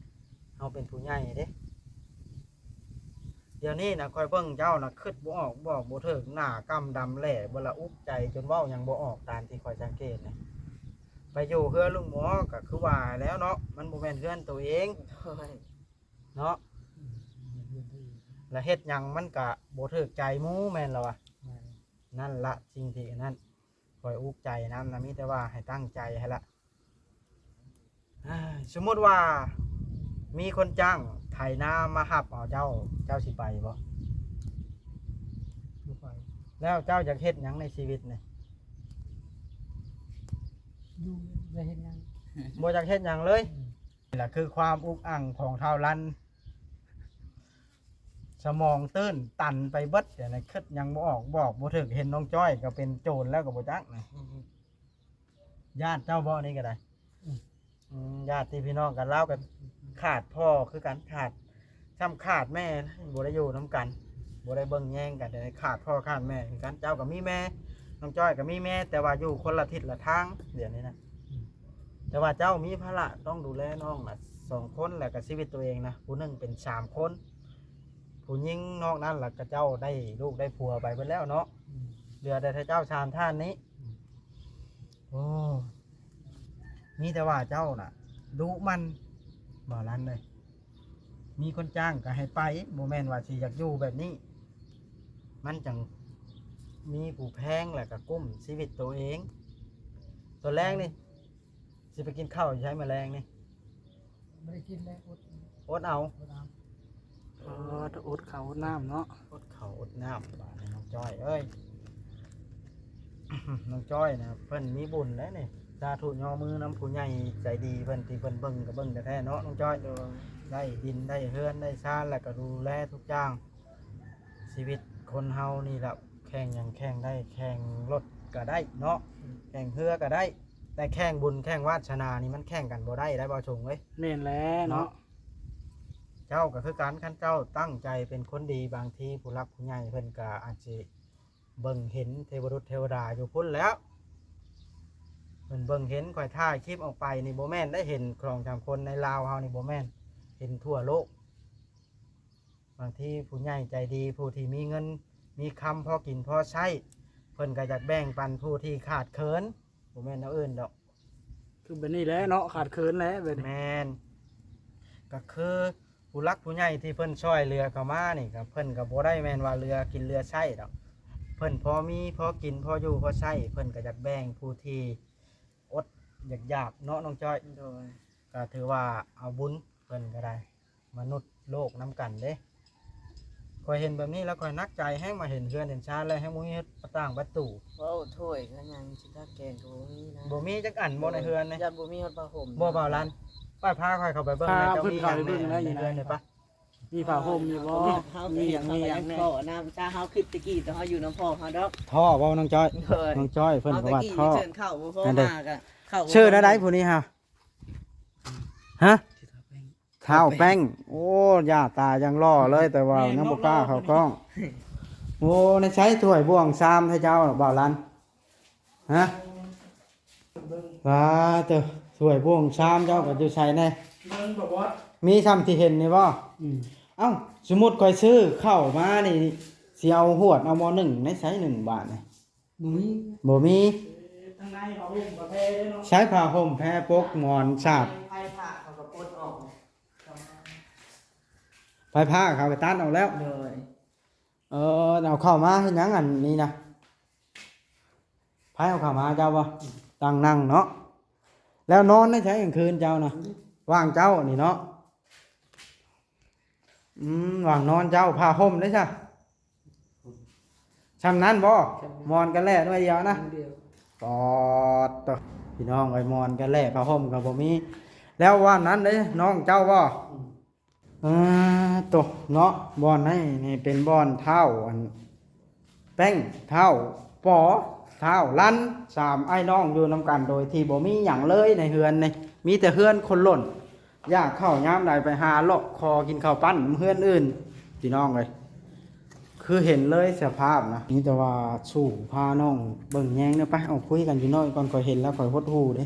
ເຮົາເປັນຜູ້ໃຫຍ່ເດ້. ດຽວນີ້ນະ ຂ້ອຍເບິ່ງເຈົ້ານະ ຄຶດບໍ່ອອກ ບອກບໍ່ຖືກ ໜ້າກຳດຳແຫຼເບິດລະ ອຸກໃຈຈົນເວົ້າຫຍັງບໍ່ອອກ ຕາມທີ່ຂ້ອຍສັງເກດນະ. ໄປຢູ່ເຮືອນລຸງໝໍກໍຄືວ່າແລ້ວເນາະ ມັນບໍ່ແມ່ນເຮືອນໂຕເອງ. ໂດຍ ເນາະ ແລະເຮັດຫຍັງມັນກະບໍ່ຖືກໃຈໝູ່ແມ່ນລະວະ. ແມ່ນ ນັ້ນລະສິ່ງທີ່ອັນນັ້ນ ຂ້ອຍອຸກໃຈນຳນະ ມີແຕ່ວ່າໃຫ້ຕັ້ງໃຈຫັ້ນລະ. ສົມມຸດວ່າມີຄົນຈ້າງໄຖນາມາຮັບເອົາເຈົ້າ ເຈົ້າຊິໄປບໍ່? ບໍ່ໄປ. ແລ້ວເຈົ້າຢາກເຮັດຫຍັງໃນຊີວິດນີ້? ຢູ່ ບໍ່ເຮັດຫຍັງ ບໍ່ຢາກເຮັດຫຍັງເລີຍ. ອືມ ນີ້ລະຄືຄວາມອຸກອັ່ງຂອງທ້າວລັນ ສະໝອງຕື້ນຕັນໄປເບິດ ດຽວນີ້ຄຶດຫຍັງບໍ່ອອກ ບອກບໍ່ຖືກ. ເຫັນນ້ອງຈ້ອຍກໍເປັນໂຈນແລ້ວກໍບໍ່ຈັກນະ. ອືມ ຍາດເຈົ້າບໍ່ນີ້ກໍໄດ້? ອືມ ອືມ ຍາດຕິພີ່ນ້ອງກັນ ລາວກໍຂາດພໍ່ຄືກັນ ຂາດ ສ່ຳຂາດແມ່ ບໍ່ໄດ້ຢູ່ນຳກັນ ບໍ່ໄດ້ເບິ່ງແຍງກັນ ແຕ່ຂາດພໍ່ຂາດແມ່ຄືກັນ. ເຈົ້າກໍມີແມ່ ນ້ອງຈ້ອຍກໍມີແມ່ ແຕ່ວ່າຢູ່ຄົນລະທິດລະທາງດຽວນີ້ນະ. ອືມ ແຕ່ວ່າເຈົ້າມີພາລະຕ້ອງດູແລນ້ອງນະ ສອງຄົນ ແລ້ວກໍຊີວິດຕົວເອງນະ ຜູ້ໜຶ່ງເປັນສາມຄົນ ຜູ້ຍິງນອກນັ້ນລະ ຂະເຈົ້າໄດ້ລູກໄດ້ຜົວໄປເບິດແລ້ວເນາະ. ອືມ ເຫຼືອແຕ່ເຈົ້າສາມທ່ານນີ້. ອືມ ໂອ້ ມີແຕ່ວ່າເຈົ້ານະດຸໝັ່ນ ບ່າວລັນເອີຍ. ມີຄົນຈ້າງກໍໃຫ້ໄປ ບໍ່ແມ່ນວ່າຊິຢາກຢູ່ແບບນີ້ ມັນຈັ່ງມີຜູ້ແພງ ແລ້ວກໍກຸ້ມຊີວິດໂຕເອງ. ຕອນແລງນີ້ຊິໄປກິນເຂົ້າຢູ່ໃສມື້ແລງນີ້? ບໍ່ໄດ້ກິນແລ້ວ ອົດ ອົດເອົາ ອົດເອົາ. ອໍ ອົດເຂົ້າອົດນ້ຳເນາະ ອົດເຂົ້າອົດນ້ຳ. ບາດນີ້ນ້ອງຈ້ອຍເອີຍ ນ້ອງຈ້ອຍນະ ເພິ່ນມີບຸນແລ້ວນີ້. ສາທຸ ຍໍມືນຳຜູ້ໃຫຍ່ໃຈດີເພິ່ນ ທີ່ເພິ່ນເບິ່ງກໍເບິ່ງແທ້ໆເນາະ ນ້ອງຈ້ອຍ. ໂດຍ ໄດ້ດິນໄດ້ເຮືອນໄດ້ຊານ ແລ້ວກໍດູແລທຸກຢ່າງ. ຊີວິດຄົນເຮົານີ້ລະ ແຂ່ງຫຍັງແຂ່ງໄດ້ ແຂ່ງລົດກໍໄດ້ເນາະ ອືມ ແຂ່ງເຮືອກໍໄດ້ ແຕ່ແຂ່ງບຸນແຂ່ງວາດສະໜານີ້ມັນແຂ່ງກັນບໍ່ໄດ້ໄດ໋ ບ່າວຊົງເອີຍ. ແມ່ນແຫຼະເນາະ ເນາະ ເຈົ້າກໍຄືກັນ ຄັນເຈົ້າຕັ້ງໃຈເປັນຄົນດີ ບາງທີຜູ້ຫຼັກຜູ້ໃຫຍ່ເພິ່ນກໍອາດຊິເບິ່ງເຫັນເທວະລຸດເທວະດາຢູ່ພຸ້ນແລ້ວ ເພິ່ນເບິ່ງເຫັນ. ຂ້ອຍຖ່າຍຄລິບອອກໄປນີ້ ບໍ່ແມ່ນໄດ້ເຫັນສອງສາມຄົນໃນລາວເຮົານີ້ ບໍ່ແມ່ນ ເຫັນທົ່ວໂລກ. ບາງທີຜູ້ໃຫຍ່ໃຈດີ ຜູ້ທີ່ມີເງິນມີຄຳພໍກິນພໍໃຊ້ ເພິ່ນກໍຢາກແບ່ງປັນຜູ້ທີ່ຂາດເຂີນ ບໍ່ແມ່ນແນວອື່ນດອກ. ຄືແບບນີ້ແຫຼະເນາະ ຂາດເຂີນແຫຼະແບບນີ້. ແມ່ນ ກໍຄືຜູ້ຫຼັກຜູ້ໃຫຍ່ທີ່ເພິ່ນຊ່ອຍເຫຼືອເຂົ້າມານີ້ ກໍເພິ່ນກໍບໍ່ໄດ້ແມ່ນວ່າເຫຼືອກິນເຫຼືອໃຊ້ດອກ ເພິ່ນພໍມີພໍກິນ ພໍຢູ່ພໍໃຊ້ ເພິ່ນກໍຢາກແບ່ງຜູ້ທີ່ອົດຢາກໆເນາະ ນ້ອງຈ້ອຍ. ໂດຍ ກໍຖືວ່າເອົາບຸນເພິ່ນກໍໄດ້ ມະນຸດໂລກນຳກັນເດ້. ຂ້ອຍເຫັນແບບນີ້ແລ້ວ ຂ້ອຍໜັກໃຈແຮງ ມາເຫັນເຮືອນເຫັນຊານແລ້ວ ແຮງບໍ່ມີປະຕ່າງປະຕູ. ເວົ້າຖ້ວຍກໍຍັງຊິຕາແກງກໍບໍ່ມີນະ. ບໍ່ມີຈັກອັນບໍ່ໃນເຮືອນນີ້? ຢ້ານບໍ່ມີຮອດຜ້າຫົ່ມບໍ່ ບ່າວລັນ? ໄປພາຂ້ອຍເຂົ້າໄປເບິ່ງແດ່ ເຈົ້າມີຫຍັງແດ່ໃນເຮືອນນີ້ປະ? ມີຜ້າຫົ່ມຢູ່ບໍ່? ມີຫຍັງ ມີຫຍັງແດ່? ພໍນຳຊາ ເຮົາຄິດແຕ່ກີ້ ແຕ່ເຮົາຢູ່ນຳພໍ່ເຮົາດອກ. ທໍ່ບໍ່ ນ້ອງຈ້ອຍ? ໂດຍ ນ້ອງຈ້ອຍເພິ່ນປະຫວັດທໍ່. ເຊີນເຂົ້າບໍ່ພໍມາກໍເຂົ້າ. ຊື່ແນວໃດຜູ້ນີ້ຮະ? ຮະ? ທ້າວແປ້ງ. ໂອ້ ຢ່າຕາຍັງຫຼໍ່ເລີຍ ແຕ່ວ່າຍັງບໍ່ກ້າເຂົ້າກ້ອງ. ໂອ້ ໃນໃສຖ້ວຍບ່ວງຊາມໃຫ້ເຈົ້າ ບ່າວລັນ? ຮະ? ປາເຕີ ຖ້ວຍບ່ວງຊາມເຈົ້າກໍຢູ່ໃສແດ່? ເບິ່ງບໍ່ບອດ ມີຊ່ຳທີ່ເຫັນນີ້ບໍ່? ອືມ ເອົ້າ ສົມມຸດຂ້ອຍຊື້ເຂົ້າມານີ້ ຊິເອົາຫວດເອົາໝໍ້ໜຶ້ງໃນໃສໜຶ້ງບາດນີ້? ບໍ່ມີ ບໍ່ມີ. ທາງໃນຜ້າຫົ່ມຜ້າແພເດ້ເນາະ. ໃຊ້ຜ້າຫົ່ມແພປົກໝອນສາດ ໄຟຟ້າເຂົາກໍປົດອອກ ໄຟຟ້າເຂົາກໍຕັດອອກແລ້ວ. ໂດຍ. ເອີ ເອົາເຂົ້າມາເຮັດຫຍັງອັນນີ້ນະ? ໃຜເອົາເຂົ້າມາ ເຈົ້າບໍ່? ອືມ ຕັ້ງນັ່ງເນາະ. ແລ້ວນອນໃນໃສກາງຄືນເຈົ້ານະ? ອືມ ວ່າງເຈົ້ານີ້ເນາະ. ອືມ ວ່າງນອນເຈົ້າ ຜ້າຫົ່ມເດ້ຊະ? ຊ່ຳນັ້ນບໍ່? ຊ່ຳນັ້ນ ໝອນກັນແຫຼະໜ່ວຍດຽວນະ? ໜ່ວຍດຽວ. ປອດໂຕ ພີ່ນ້ອງເອີຍ ໝອນກັນແຫຼະ ຜ້າຫົ່ມກໍບໍ່ມີ. ແລ້ວບ່ອນນັ້ນເດ້ ນ້ອງເຈົ້າບໍ່? ອືມ. ອ່າ ໂຕເນາະ ບ່ອນໃນນີ້ເປັນບ່ອນທ້າວອັນ ແປ້ງ ທ້າວປໍ ທ້າວລັນ ສາມອ້າຍນ້ອງຢູ່ນຳກັນ ໂດຍທີ່ບໍ່ມີຫຍັງເລີຍໃນເຮືອນນີ້ ມີແຕ່ເຮືອນຄົນລົ້ນ. ຢາກເຂົ້າຍາມໃດໄປຫາເລາະຂໍກິນເຂົ້າປັ້ນເຮືອນອື່ນ ພີ່ນ້ອງເອີຍ. ຄືເຫັນເລີຍສະພາບນະ ມີແຕ່ວ່າສູ້ພານ້ອງເບິ່ງແຍງເດີ. ໄປ ເອົາ ຄຸຍກັນຢູ່ນ້ອຍກ່ອນ ຂ້ອຍເຫັນແລ້ວຂ້ອຍຫົດຫູ່ເດ້.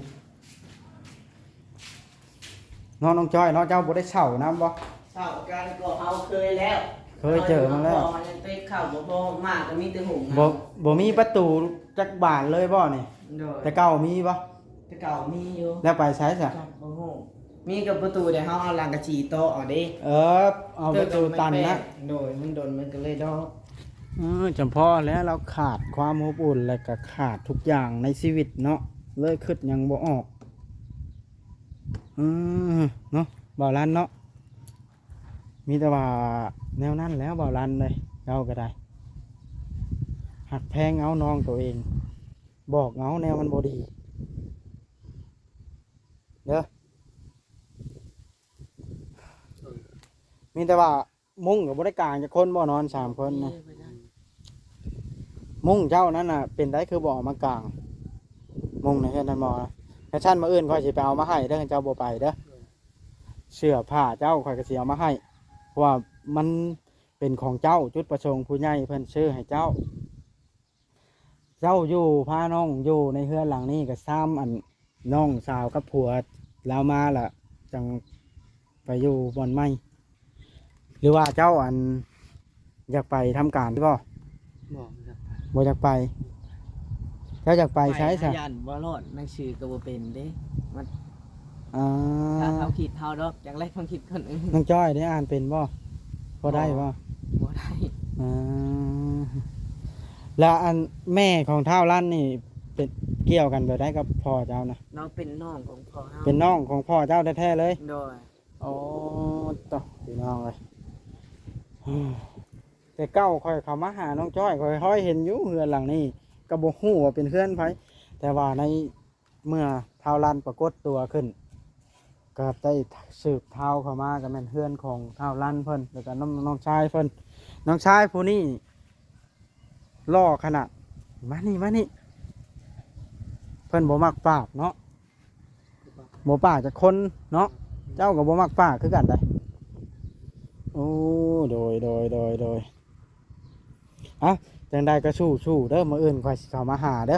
ເນາະ ນ້ອງຈ້ອຍເນາະ ເຈົ້າບໍ່ໄດ້ເຊົ່ານຳບໍ່? ເຊົ່າກັນກໍເຮົາເຄີຍແລ້ວ ເຄີຍເຈີມາແລ້ວ. ເຮົາຢູ່ນຳພໍ່ ຍັງໄປເຂົ້າບໍ່ພໍ ໝາກກໍມີແຕ່ຫຸງ ບໍ່ ບໍ່ມີປະຕູຈັກບານເລີຍບໍ່ນີ້? ໂດຍ. ແຕ່ເກົ່າມີບໍ່? ແຕ່ເກົ່າມີຢູ່. ແລ້ວໄປໃສຊະ? ຈັກ ບໍ່ຮູ້. ມີແຕ່ປະຕູ ແຕ່ເຮົາເອົາລັງກະຈີໂຕະເອົາເດ້. ເອີ ເອົາປະຕູຕັນນະ. ໂດຍ ມັນດົນມັນກໍເລີຍເດາະ. ເອີ ຈຳເພາະແລ້ວລາວຂາດຄວາມອົບອຸ່ນ ແລະກະຂາດທຸກຢ່າງໃນຊີວິດເນາະ ເລີຍຄິດຫຍັງບໍ່ອອກ. ອືມ ເນາະ ບ່າວລັນເນາະ. ມີແຕ່ວ່າແນວນັ້ນແຫຼະ ບ່າວລັນເອີຍ ເຈົ້າກໍໄດ້ ຮັກແພງເອົານ້ອງໂຕເອງ ບອກເອົາແນວມັນບໍ່ດີເດີ. ມີແຕ່ວ່າ ມຸ້ງກໍບໍ່ໄດ້ກາງຈັກຄົນບໍ່ ນອນສາມຄົນນະ. ມຸ້ງເຈົ້ານັ້ນນະ ເປັນໃດຄືບໍ່ເອົາມາກາງ ມຸ້ງໃນເຮືອນທ່ານໝໍນະ? ຄັນຊັ້ນມື້ອື່ນຂ້ອຍຊິໄປເອົາມາໃຫ້ເດີ ເຈົ້າບໍ່ໄປເດີ. ເສື້ອຜ້າເຈົ້າຂ້ອຍກໍຊິເອົາມາໃຫ້ ເພາະວ່າມັນເປັນຂອງເຈົ້າ ຈຸດປະສົງຜູ້ໃຫຍ່ເພິ່ນຊື້ໃຫ້ເຈົ້າ. ເຈົ້າຢູ່ ພານ້ອງຢູ່ໃນເຮືອນຫຼັງນີ້ກໍຊ້ຳ ອັນ ນ້ອງສາວກັບຜົວລາວມາລະ ຈັ່ງໄປຢູ່ບ່ອນໃໝ່ ຫຼືວ່າເຈົ້າ ອັນ ຢາກໄປທຳການບໍ່? ບໍ່ ບໍ່ຢາກໄປ. ບໍ່ຢາກໄປ. ເຈົ້າຢາກໄປໃສຊະ? ຢ້ານບໍ່ລອດ ໜັງສືກໍບໍ່ເປັນເດ້ ມັນ ອ່າ ຖ້າເຮົາຄິດເຮົາດອກ ຈັ່ງໄດ້ຄວາມຄິດຄົນອື່ນ. ນ້ອງຈ້ອຍໄດ້ອ່ານເປັນບໍ່? ພໍໄດ້ບໍ່? ບໍ່ ບໍ່ໄດ້. ອ່າ ແລ້ວອັນແມ່ຂອງທ້າວລັນນີ້ເປັນ ກ່ຽວກັນແບບໃດກັບພໍ່ເຈົ້ານະ? ລາວເປັນນ້ອງຂອງພໍ່ເຮົາ. ເປັນນ້ອງຂອງພໍ່ເຈົ້າແທ້ໆເລີຍ? ໂດຍ. ໂອ້ ໂຕ ພີ່ນ້ອງເອີຍ ແຕ່ເກົ່າຂ້ອຍເຂົ້າມາຫານ້ອງຈ້ອຍ ຂ້ອຍເຫັນຢູ່ເຮືອນຫຼັງນີ້ ກໍບໍ່ຮູ້ວ່າເປັນເຮືອນໃຜ ແຕ່ວ່າໃນ ເມື່ອທ້າວລັນປາກົດຕົວຂຶ້ນ ກໍໄດ້ສືບທ້າວເຂົ້າມາ ກໍແມ່ນເຮືອນຂອງທ້າວລັນເພິ່ນ ແລ້ວກໍນ້ອງ ນ້ອງຊາຍເພິ່ນ. ນ້ອງຊາຍຜູ້ນີ້ຫຼໍ່ຂະໜາດ. ມານີ້ ມານີ້. ເພິ່ນບໍ່ມັກປາກເນາະ ບໍ່ປາກຈັກຄົນເນາະ. ເຈົ້າກໍບໍ່ມັກປາກຄືກັນໃດ. ໂອ້ ໂດຍ ໂດຍ ໂດຍ ໂດຍ. ເອົ້າ ຈັ່ງໃດກໍສູ້ໆເດີ ມື້ອື່ນຂ້ອຍຊິເຂົ້າມາຫາເດີ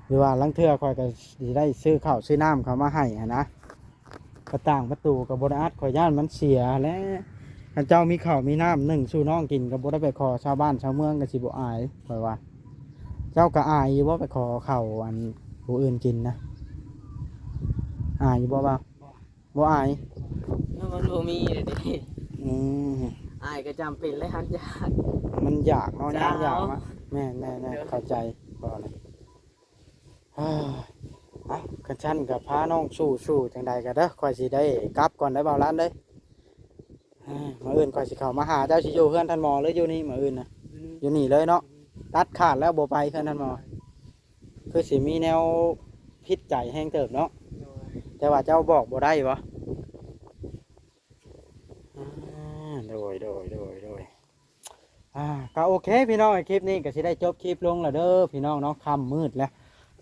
ຫຼືວ່າລາງເທື່ອຂ້ອຍກໍຊິໄດ້ຊື້ເຂົ້າຊື້ນ້ຳເຂົ້າມາໃຫ້ຫັ້ນນະ. ປະຕ່າງປະຕູກໍບໍ່ໄດ້ອັດ ຂ້ອຍຢ້ານມັນເສຍແຫຼະ. ຄັນເຈົ້າມີເຂົ້າມີນ້ຳໜຶ້ງສູ່ນ້ອງກິນ ກໍບໍ່ໄດ້ໄປຂໍຊາວບ້ານຊາວເມືອງ ກໍຊິບໍ່ອາຍ ຂ້ອຍວ່າ. ເຈົ້າກໍອາຍຢູ່ບໍ່ ໄປຂໍເຂົ້າອັນຜູ້ອື່ນກິນນະ? ອາຍຢູ່ບໍ່ບ່າວ? ບໍ່ອາຍ ມັນບໍ່ມີເດ້. ອືມ ອາຍກໍຈຳເປັນແຫຼະ ມັນຢາກ ມັນຢາກເນາະ ຢາກເນາະ. ແມ່ນໆໆ ເຂົ້າໃຈ. ເອົ້າ ຄັນຊັ້ນກໍພານ້ອງສູ້ໆ ຈັ່ງໃດກໍເດີ ຂ້ອຍຊິໄດ້ກັບກ່ອນເດີ ບ່າວລັນເດີ. ມື້ອື່ນຂ້ອຍຊິເຂົ້າມາຫາ. ເຈົ້າຊິຢູ່ເຮືອນທ່ານໝໍ ຫຼືຢູ່ນີ້ມື້ອື່ນນະ? ຢູ່ນີ້ ຢູ່ນີ້ເລີຍເນາະ. ຕັດຂາດແລ້ວ ບໍ່ໄປເຮືອນທ່ານໝໍ ຄືຊິມີແນວຜິດໃຈແຮງເຕີບເນາະ. ໂດຍ. ແຕ່ວ່າເຈົ້າບອກບໍ່ໄດ້ບໍ? ອ່າ ໂດຍ ໂດຍ ໂດຍ ໂດຍ. ອ່າ ກໍໂອເຄພີ່ນ້ອງ ຄລິບນີ້ກໍຊິໄດ້ຈົບຄລິບລົງແລ້ວເດີພີ່ນ້ອງເນາະ. ຄ່ຳມືດແລ້ວ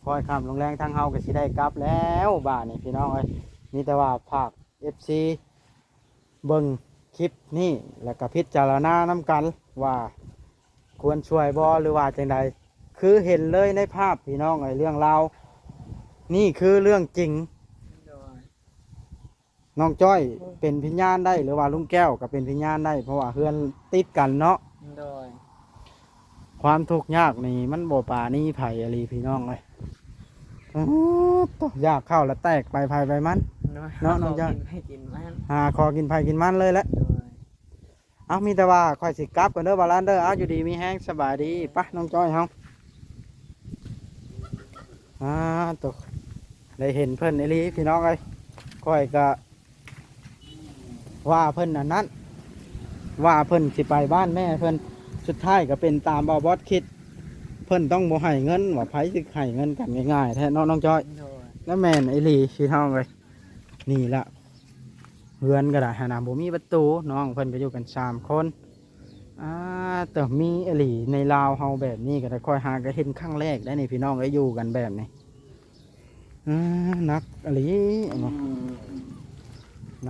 ຄ່ອຍຄ່ຳລົງແລງ ທາງເຮົາກໍຊິໄດ້ກັບແລ້ວບາດນີ້ພີ່ນ້ອງເອີຍ. ມີແຕ່ວ່າຝາກເອັຟຊີ ເບິ່ງຄລິບນີ້ ແລ້ວກໍພິຈາລະນານຳກັນວ່າຄວນຊ່ວຍບໍ່ ຫຼືວ່າຈັ່ງໃດ. ຄືເຫັນເລີຍໃນພາບພີ່ນ້ອງເອີຍ ເລື່ອງລາວນີ້ຄືເລື່ອງຈິງ. ໂດຍ. ນ້ອງຈ້ອຍເປັນພະຍານໄດ້ ຫຼືວ່າລຸງແກ້ວກໍເປັນພະຍານໄດ້ ເພາະວ່າເຮືອນຕິດກັນເນາະ. ໂດຍ ຄວາມທຸກຍາກນີ້ມັນບໍ່ປານີໃຜອີ່ຫຼີພີ່ນ້ອງເອີຍ. ອາ ໂຕ ຢາກເຂົ້າລະແຕກໄປໃຜໄປມັນ ໂດຍ ເນາະ ນ້ອງຈ້ອຍ ຫາຂໍກິນໃຜກິນມັນ ຫາຂໍກິນໃຜກິນມັນເລີຍແຫຼະ. ໂດຍ ເອົາ ມີແຕ່ວ່າຂ້ອຍຊິກັບກ່ອນເດີ ບ່າວລານເດີ. ເອົາ ຢູ່ດີມີແຮງ ສະບາຍດີ. ໄປ ນ້ອງຈ້ອຍເຮົາ. ອາ ໂຕ ໄດ້ເຫັນເພິ່ນອີ່ຫຼີພີ່ນ້ອງເອີຍ. ຂ້ອຍກະວ່າເພິ່ນອັນນັ້ນ ວ່າເພິ່ນຊິໄປບ້ານແມ່ເພິ່ນ ສຸດທ້າຍກໍເປັນຕາມບ່າວບອດຄິດ. ເພິ່ນຕ້ອງບໍ່ໃຫ້ເງິນ ວ່າໃຜຊິໃຫ້ເງິນກັນງ່າຍໆແທ້ເນາະ ນ້ອງຈ້ອຍ. ໂດຍ ແລ້ວແມ່ນອີ່ຫຼີພີ່ນ້ອງເອີຍ. ນີ້ລະ ເຮືອນກໍໄດ້ຫັ້ນນະ ບໍ່ມີປະຕູ ນ້ອງເພິ່ນກໍຢູ່ກັນສາມຄົນ. ອາ ແຕ່ມີອີ່ຫຼີໃນລາວເຮົາແບບນີ້ກໍໄດ້ ຂ້ອຍຫາກໍເຫັນຄັ້ງແລກໄດ໋ນີ້ພີ່ນ້ອງເອີຍ ຢູ່ກັນແບບນີ້. ອາ ໜັກອີ່ຫຼີເນາ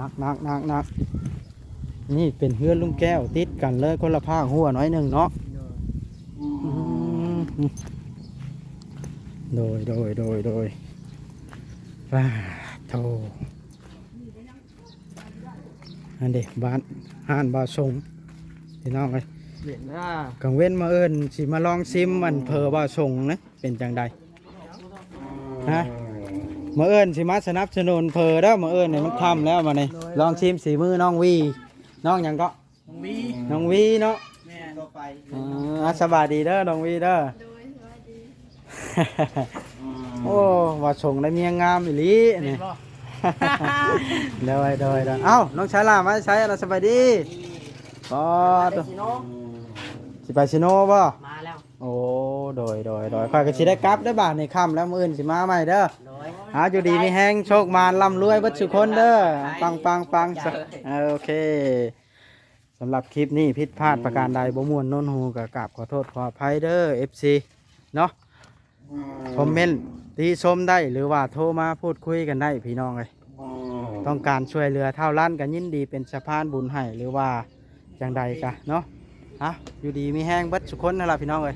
ະ ໜັກໆໆໆ. ນີ້ເປັນເຮືອນລຸງແກ້ວ ຕິດກັນເລີຍ ຄົນລະພາກຮົ້ວໜ້ອຍໜຶ່ງເນາະ. ໂດຍ ອືມ ໂດຍ ໂດຍ ໂດຍ ໂດຍ. ປາໂທ ອັນເດ ບ້ານ ຮ້ານບ່າວສົງ ພີ່ນ້ອງເອີຍ. ເຫັນລະ ກາງເວັນມື້ອື່ນຊິມາລອງຊິມອັນເຝີບ່າວສົງນະ ເປັນຈັ່ງໃດ? ຮະ ມື້ອື່ນຊິມາສະໜັບສະໜູນເຝີເດີ. ມື້ອື່ນນີ້ມັນຄ່ຳແລ້ວ ມານີ້ ໂດຍ ລອງຊິມສີມືນ້ອງວີ ນ້ອງຫຍັງເກາະ? ນ້ອງວີ ນ້ອງວີເນາະ. ແມ່ນ ເອີ ສະບາຍດີເດີ ນ້ອງວີເດີ. ໂດຍ ສະບາຍດີ. ໂອ້ ວ່າຊົງໄດ້ເມຍງາມອີ່ຫຼີນີ້. ໂດຍ ໂດຍ ໂດຍ. ເອົ້າ ນ້ອງຊາລາມາໃສລະ? ສະບາຍດີ. ອໍ ໄປຊິໂນ ຊິໄປຊິໂນບໍ່? ມາແລ້ວ. ໂອ້ ໂດຍ ໂດຍ ໂດຍ. ຂ້ອຍກໍຊິໄດ້ກັບເດີ ບາດນີ້ຄ່ຳແລ້ວ ມື້ອື່ນຊິມາໃໝ່ເດີ. ໂດຍ ຫາຢູ່ດີມີແຮງ ໂຊກໝານ ລ່ຳລວຍເບິດສູ່ຄົນເດີ. ປັງໆໆ. ເອີ ໂອເຄ. ສຳລັບຄລິບນີ້ຜິດພາດປະການໃດ ບໍ່ມ່ວນໂນນຫູ ກໍກາບຂໍໂທດຂໍອະໄພເດີ ເອັຟຊີ ເນາະ. ຄອມເມັນຕິຊົມໄດ້ ຫຼືວ່າໂທມາພູດຄຸຍກັນໄດ້ພີ່ນ້ອງເອີຍ. ຕ້ອງການຊ່ວຍເຫຼືອທ້າວລັນກໍຍິນດີເປັນສະພານບຸນໃຫ້ ຫຼືວ່າຈັ່ງໃດກະເນາະ. ເອົາ ຢູ່ດີມີແຮງເບິດສູ່ຄົນນັ້ນລະພີ່ນ້ອງເອີຍ.